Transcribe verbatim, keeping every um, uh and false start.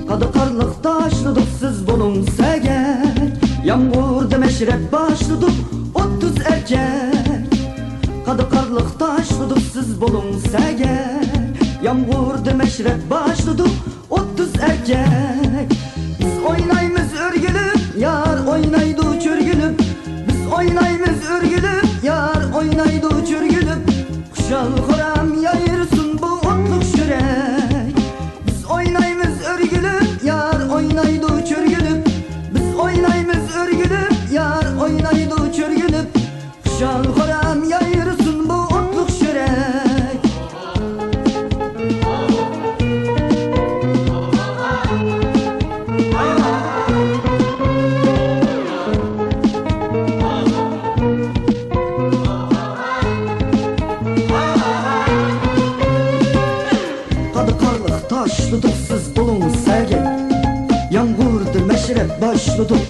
قادا قارلىق تاشلىدۇق، سىز بولۇڭ سەگەك. يامغۇردا مەشرەپ باشلىدۇق، ئوتتۇز ئەركەك. قادا قارلىق تاشلىدۇق، سىز بولۇڭ سەگەك. يامغۇردا مەشرەپ باشلىدۇق، ئوتتۇز ئەركەك. بىز ئوينايمىز ئۆرگۈلۈپ، يار ئوينايدۇ چۆرگۈلۈپ. بىز ئوينايمىز ئۆرگۈلۈپ، يار ئوينايدۇ چۆرگۈلۈپ. خۇشال-خۇرام يايرىسۇن بۇ ئوتلۇق چۆرەك. بىز ئوينايمىز ئۆرگۈلۈپ، يار ئوينايدۇ چۆرگۈلۈپ. بىز ئوينايمىز ئۆرگۈلۈپ، يار ئوينايدۇ چۆرگۈلۈپ. خۇشال-خۇرام يايرىسۇن بۇ ئوتلۇق چۆرەك. قادا قارلىق تاشلىدۇق، سىز بولۇڭ سەگەك. يامغۇردا مەشرەپ باشلىدۇق،